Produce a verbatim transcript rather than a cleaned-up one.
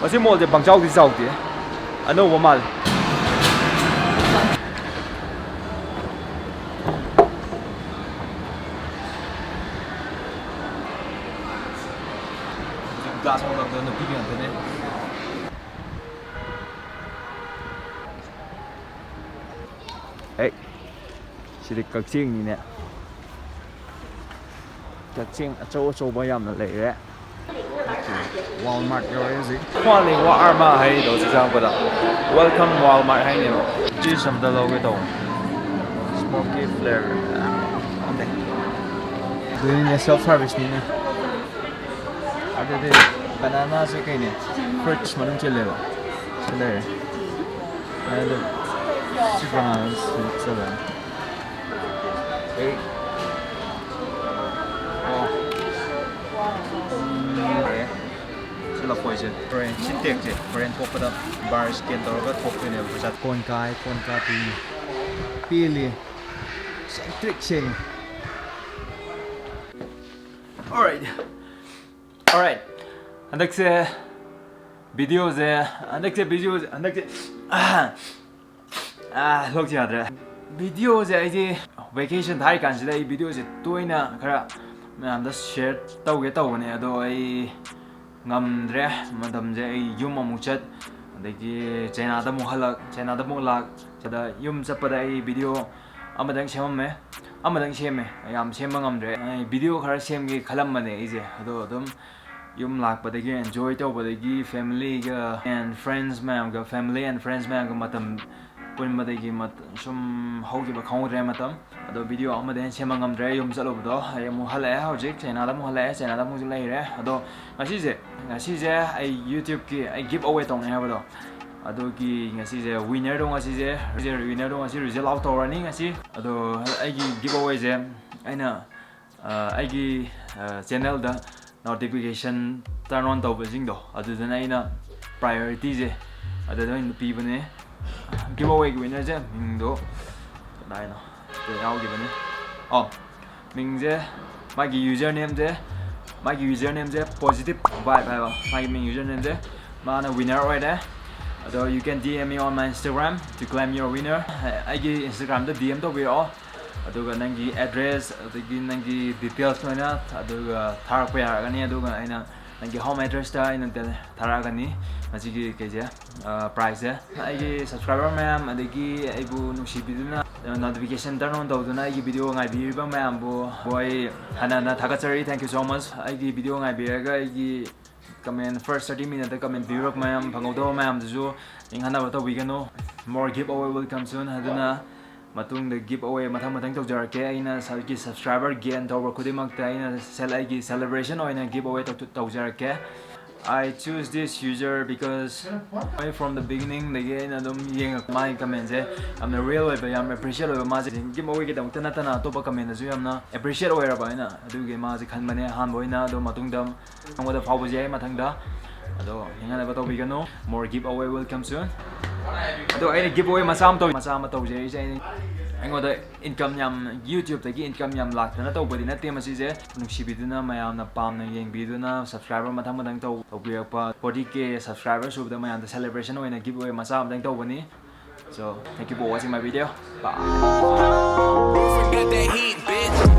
ꯃꯁꯤ ꯃꯣꯜꯁꯦ ꯄꯪꯆꯥꯎꯗꯤ ꯆꯥꯎꯗꯦ, ꯑꯅꯧꯕ ꯃꯥꯜꯂꯦ꯫ ꯒ꯭ꯂꯥꯁ ꯍꯣꯜꯗꯔꯗꯣ ꯅꯨꯄꯤꯒꯤ ꯉꯥꯛꯇꯅꯦ꯫ ꯑꯦ, ꯁꯤꯗꯤ ꯀꯛꯆꯤꯡꯅꯤꯅꯦ꯫ ꯀꯛꯆꯤꯡ ꯑꯆꯧ ꯑꯆꯧꯕ ꯌꯥꯝꯅ ꯂꯩꯔꯦ꯫ Walmart ꯌꯧꯔꯦ ꯍꯧꯖꯤꯛ꯫ ꯈ꯭ꯋꯥꯂꯤ ꯋꯥ ꯑꯥꯔꯃꯥ ꯍꯥꯏꯗꯣ ꯍꯧꯖꯤꯛ ꯆꯪꯉꯛꯄꯗ꯫ Welcome Walmart ꯍꯥꯏꯅꯦꯕ꯫ Juice ꯑꯝꯇ ꯂꯧꯒꯦ ꯇꯧꯕ꯫ Smoky flavor꯫ ꯑꯝꯇ꯫ ꯑꯗꯨꯅꯤꯅꯦ, self service ꯅꯤꯅꯦ꯫ ꯑꯗꯨꯗꯤ banana ꯁꯦ ꯀꯩꯅꯦ? Fruits ꯃꯅꯨꯡ ꯆꯜꯂꯦꯕ꯫ ꯁꯤ ꯂꯩꯔꯦ꯫ ꯑꯗꯨ ꯁꯤ banana ꯁꯤ ꯆꯜꯂꯦ꯫ ꯑꯩ ꯑꯣ꯫ ꯌꯥꯔꯦ꯫ ꯁꯤ ꯂꯐꯣꯏꯁꯦ ꯍꯣꯔꯦꯟ, ꯁꯤ ꯇꯦꯛꯁꯦ ꯍꯣꯔꯦꯟ ꯊꯣꯛꯄꯗ ꯕꯥꯔ scan ꯇꯧꯔꯒ ꯊꯣꯛꯇꯣꯏꯅꯦꯕ ꯄꯩꯁꯥ꯫ ꯀꯣꯟ ꯀꯥꯏ, ꯀꯣꯟ ꯀꯥ ꯄꯤ-, ꯄꯦꯜꯂꯤ꯫ ꯁꯦꯡꯇ꯭ꯔꯤꯛ ꯁꯦꯡꯉꯤ꯫ Alright. Alright. ꯍꯟꯗꯛꯁꯦ video ꯁꯦ, ꯍꯟꯗꯛꯁꯦ video ꯁꯦ, ꯍꯟꯗꯛꯁꯦ, ꯑꯥ, ꯂꯣꯛꯁꯦ ꯌꯥꯗ꯭ꯔꯦ꯫ Video ꯁꯦ ꯑꯩꯁꯦ vacation ꯊꯥꯔꯤ ꯀꯥꯟꯁꯤꯗ ꯑꯩ video ꯁꯦ ꯇꯣꯏꯅ ꯈꯔ ꯃꯌꯥꯝꯗ share ꯇꯧꯒꯦ ꯇꯧꯕꯅꯦ, ꯑꯗꯣ ꯑꯩ ꯉꯝꯗ꯭ꯔꯦ꯫ ꯃꯇꯝꯁꯦ ꯑꯩ ꯌꯨꯝ ꯑꯃꯨꯛ ꯆꯠ, ꯑꯗꯒꯤ ꯆꯩꯅꯥꯗ ꯑꯃꯨꯛ ꯍꯜꯂꯛ, ꯆꯩꯅꯥꯗ ꯑꯃꯨꯛ ꯂꯥꯛ, ꯁꯤꯗ ꯌꯨꯝ ꯆꯠꯄꯗ ꯑꯩ video ꯑꯃꯗꯪ ꯁꯦꯝꯃꯝꯃꯦ, ꯑꯃꯗꯪ ꯁꯦꯝꯃꯦ, ꯌꯥꯝ ꯁꯦꯝꯕ ꯉꯝꯗ꯭ꯔꯦ꯫ ꯑꯩ video ꯈꯔ ꯁꯦꯝꯒꯦ ꯈꯜꯂꯝꯕꯅꯦ ꯑꯩꯁꯦ, ꯑꯗꯣ ꯑꯗꯨꯝ ꯌꯨꯝ ꯂꯥꯛꯄꯗꯒꯤ enjoy ꯇꯧꯕꯗꯒꯤ family ꯒ and friends ꯃꯌꯥꯝꯒ, family and friends ꯃꯌꯥꯝꯒ ꯃꯇꯝ ꯄꯨꯟꯕꯗꯒꯤ ꯃꯠ-, ꯁꯨꯝ ꯍꯧꯈꯤꯕ ꯈꯪꯍꯧꯗ꯭ꯔꯦ ꯃꯇꯝ꯫ ꯑꯗꯣ video ꯑꯃꯗꯩ ꯍꯦꯟꯅ ꯁꯦꯝꯕ ꯉꯝꯗ꯭ꯔꯦ꯫ ꯌꯨꯝ ꯆꯠꯂꯨꯕꯗꯣ ꯑꯩ ꯑꯃꯨꯛ ꯍꯜꯂꯛꯑꯦ, ꯍꯧꯖꯤꯛ ꯆꯩꯅꯥꯗ ꯑꯃꯨꯛ ꯍꯜꯂꯛꯑꯦ, ꯆꯩꯅꯥꯗ ꯑꯃꯨꯛ ꯂꯩꯔꯦ꯫ ꯑꯗꯣ ꯉꯁꯤꯁꯦ, ꯉꯁꯤꯁꯦ ꯑꯩ YouTube ꯀꯤ ꯑꯩ give away ꯇꯧꯅꯤ ꯍꯥꯏꯕꯗꯣ, ꯑꯗꯨꯒꯤ ꯉꯁꯤꯁꯦ winner ꯗꯣ, ꯉꯁꯤꯁꯦ winner ꯗꯣ ꯉꯁꯤ result out ꯇꯧꯔꯅꯤ ꯉꯁꯤ꯫ ꯑꯗꯣ ꯑꯩꯒꯤ give away ꯁꯦ ꯑꯩꯅ, ꯑ, ꯑꯩꯒꯤ, ꯑ, channel the notification turn on ꯇꯧꯕꯁꯤꯡꯗꯣ, ꯑꯗꯨꯗꯅ ꯑꯩꯅ priority ꯁꯦ ꯑꯗꯨꯗ ꯑꯣꯏꯅ ꯄꯤꯕꯅꯦ꯫ Give away ꯒꯤ winner ꯁꯦ ꯃꯤꯡꯗꯣ ꯀꯗꯥꯏꯅꯣ? ꯁꯤꯗ ꯌꯥꯎꯈꯤꯕꯅꯦ꯫ ꯑꯣ, ꯃꯤꯡꯁꯦ, ꯃꯥꯒꯤ user name ꯁꯦ, ꯃꯥꯒꯤ user name ꯁꯦ Positive Vibe ꯍꯥꯏꯕ, ꯃꯥꯒꯤ ꯃꯤꯡ user name ꯁꯦ꯫ ꯃꯥꯅ winner ꯑꯣꯏꯔꯦ꯫ ꯑꯗꯣ you can D M me on my Instagram to claim your winner. ꯑꯩꯒꯤ Instagram-ꯗ D M ꯇꯧꯕꯤꯔꯛꯑꯣ, ꯑꯗꯨꯒ ꯅꯪꯒꯤ address ꯑꯗꯒꯤ ꯅꯪꯒꯤ details ꯂꯣꯏꯅ ꯑꯗꯨꯒ ꯊꯥꯔꯛꯄ ꯌꯥꯔꯒꯅꯤ꯫ ꯑꯗꯨꯒ ꯑꯩꯅ ꯅꯪꯒꯤ home address-ꯇ ꯑꯩꯅ ꯗꯦ- ꯊꯥꯔꯛꯑꯒꯅꯤ ꯃꯁꯤꯒꯤ ꯀꯩꯁꯦ, prize-ꯁꯦ꯫ ꯑꯩꯒꯤ subscriber ꯃꯌꯥꯝ ꯑꯗꯒꯤ ꯑꯩꯕꯨ ꯅꯨꯡꯁꯤꯕꯤꯗꯨꯅ notification turn on ꯇꯧꯗꯨꯅ ꯑꯩꯒꯤ video ꯉꯥꯏꯕꯤꯔꯤꯕ ꯃꯌꯥꯝꯕꯨ ꯑꯩ ꯍꯟꯅ ꯍꯟꯅ ꯊꯥꯒꯠꯆꯔꯤ꯫ Thank you so much꯫ ꯑꯩꯒꯤ video ꯉꯥꯏꯕꯤꯔꯒ ꯑꯩꯒꯤ comment, first thirty minute-ꯇ comment ꯄꯤꯕꯤꯔꯛꯄ ꯃꯌꯥꯝ, ꯐꯪꯍꯧꯗꯕ ꯃꯌꯥꯝꯗꯨꯁꯨ ꯅꯤꯡꯍꯟꯅꯕ ꯇꯧꯕꯤꯒꯅꯨ꯫ More giveaway will come soon꯫ ꯑꯗꯨꯅ ꯃꯇꯨꯡꯗ giveaway ꯃꯊꯪ ꯃꯊꯪ ꯇꯧꯖꯔꯛꯀꯦ꯫ ꯑꯩꯅ ꯁ-, ꯑꯩꯒꯤ subscriber gain ꯇꯧꯕ ꯈꯨꯗꯤꯡꯃꯛꯇ ꯑꯩꯅ ꯁꯦꯜ-, ꯑꯩꯒꯤ celebration ꯑꯣꯏꯅ giveaway ꯇꯧ-, ꯇꯧꯖꯔꯛꯀꯦ꯫ I choose this user because ꯑꯩ from the beginning-ꯗꯒꯤ ꯑꯩꯅ ꯑꯗꯨꯝ ꯌꯦꯡꯉꯛꯄ ꯃꯥꯒꯤ comment-ꯁꯦ ꯌꯥꯝꯅ real ꯑꯣꯏꯕ, ꯌꯥꯝ appreciate ꯑꯣꯏꯕ꯫ ꯃꯥꯁꯦ giveaway-ꯒꯤꯗꯃꯛꯇ ꯅꯠꯇꯅ ꯑꯇꯣꯞꯄ comment-ꯗꯁꯨ ꯌꯥꯝꯅ appreciate ꯑꯣꯏꯔꯕ꯫ ꯑꯩꯅ ꯑꯗꯨꯒꯤ ꯃꯥꯁꯦ ꯈꯟꯕꯅꯦ ꯑꯍꯥꯟꯕ ꯑꯣꯏꯅ꯫ ꯑꯗꯣ ꯃꯇꯨꯡꯗ ꯅꯉꯣꯟꯗ ꯐꯥꯎꯕꯁꯦ ꯑꯩ ꯃꯊꯪꯗ꯫ ꯑꯗꯣ ꯅꯤꯡꯍꯟꯅꯕ ꯇꯧꯕꯤꯒꯅꯨ꯫ More giveaway will come soon꯫ ꯑꯗꯣ ꯑꯩꯅ giveaway ꯃꯆꯥ ꯑꯃ ꯇꯧ-, ꯃꯆꯥ ꯑꯃ ꯇꯧꯖꯔꯤꯁꯦ ꯑꯩꯅ, ꯑꯩꯉꯣꯟꯗ income ꯌꯥꯝ, YouTube-ꯇꯒꯤ income ꯌꯥꯝ ꯂꯥꯛꯇꯅ ꯇꯧꯕꯗꯤ ꯅꯠꯇꯦ ꯃꯁꯤꯁꯦ꯫ ꯅꯨꯡꯁꯤꯕꯤꯗꯨꯅ, ꯃꯌꯥꯝꯅ ꯄꯥꯝꯅ ꯌꯦꯡꯕꯤꯗꯨꯅ, subscriber ꯃꯊꯪ ꯃꯊꯪ ꯇꯧ-, ꯇꯧꯕꯤꯔꯛꯄ, forty K subscriber ꯁꯨꯕꯗ ꯃꯌꯥꯝꯗ celebration ꯑꯣꯏꯅ giveaway ꯃꯆꯥ ꯑꯃꯇꯪ ꯇꯧꯕꯅꯤ꯫ So, thank you for watching my video. Bye. Got that heat, bitch.